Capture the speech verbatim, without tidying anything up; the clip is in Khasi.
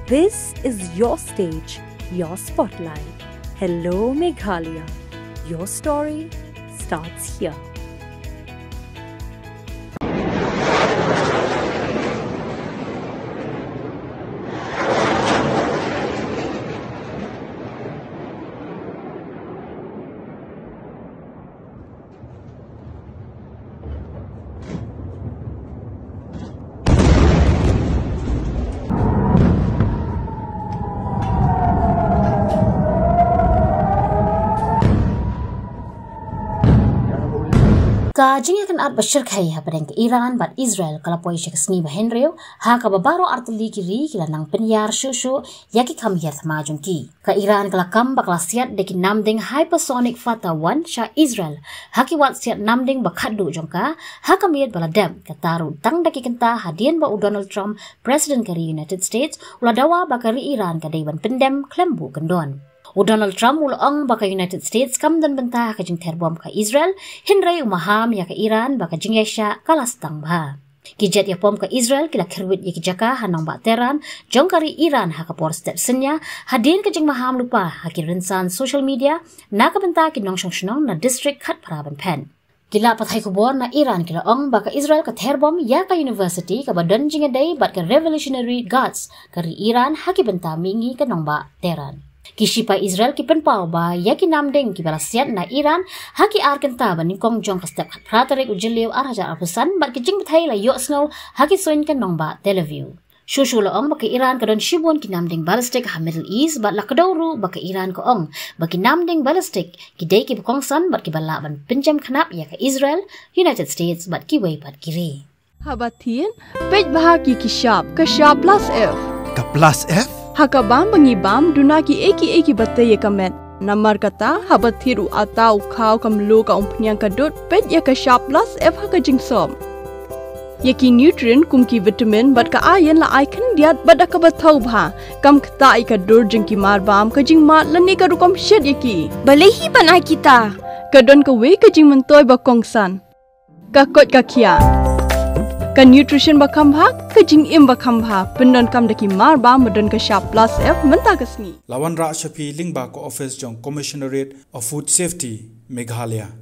This is your stage, your spotlight. Hello, Meghalaya. Your story starts here. Ka jingïakynad ba shyrkhei hapdeng ka Iran bad Israel ka la poi sha ka sngi ba hynriew, ha kaba baroh artylli ki ri ki la nang pynïar shuh shuh ïa ki kam hiar thma jong ki. Ka Iran ka la kam ba ka la siat da ki namding hypersonic Fateh one sha Israel ha ki wad siat namding ba khatduh jong ka, ha ka miet ba la dep, kata ruh tang da ki kynta hadien ba u Donald Trump, President ka ri United States, u la dawa ba ka ri Iran ka dei ban pyndem khlem buh kyndon. U Donald Trump u la ong ba ka United States kam don bynta ha ka jingther bom ka Israel, hynrei u maham ïa ka Iran ba ka jingïaishah ka la sdang bha. Ki jet ïapom ka Israel ki la kyrwit ïa ki jaka ha nongbah Tehran jong ka ri Iran ha ka por step synñia, hadien ka jingmaham lypa ha ki rynsan social media na ka bynta ki nongshong shnong na district khatphra ban phet. Ki lad pathai khubor na Iran ki la ong ba ka Israel ka ther bom ïa ka university kaba don jingïadei bad ka Revolutionary Guards ka ri Iran ha ki bynta mihngi ka nongbah Tehran. Ki shipai Israel ki pynpaw ba ïa ki namding kiba la siat na Iran ha ki ar kynta ba nyngkong jong ka step khatphra tarik u Jylliew ar hajar arphew san bad ki jingbthei la ïohsngew ha ki suiñ ka nongbah Tel Aviv. Shuh shuh la ong ba ka Iran ka don shibun ki namding ballistic ha Middle East bad la kdew ruh ba ka Iran ka ong ba ki namding ballistic ki dei kiba kongsan bad kiba lah ban pynjem khnap ïa ka Israel, United States bad kiwei pat ki ri. Haba thied, peit bha ki ki shap, ka shap plus F. Ka plus F? Ha ka bam ba ngi bam, duna ki ei ki ei kiba tei ïa ka met. Namar kata, haba thied u atta u khaw ka mluh ka umphniang ka dud, peit ïa ka shap plus F ha ka jingsop. Ïa ki nutrient kum ki vitamin bad ka iron la ai khyndiat bad da kaba thaw bha. Kam ktah ïa ka dur jong ki mar bam, ka jingmad lane ka rukom shet ïa ki. Balei hi ban ai kita? Ka don kawei ka jingmyntoi ba kongsan. Ka koit ka khiah. Ka nutrition ba kham bha, ka jingim ba kham bha. Pyndonkam da ki mar bam ba don ka shap plus F mynta ka sngi. La wanrah sha phi lyngba ka office jong Commissionerate of Food Safety, Meghalaya.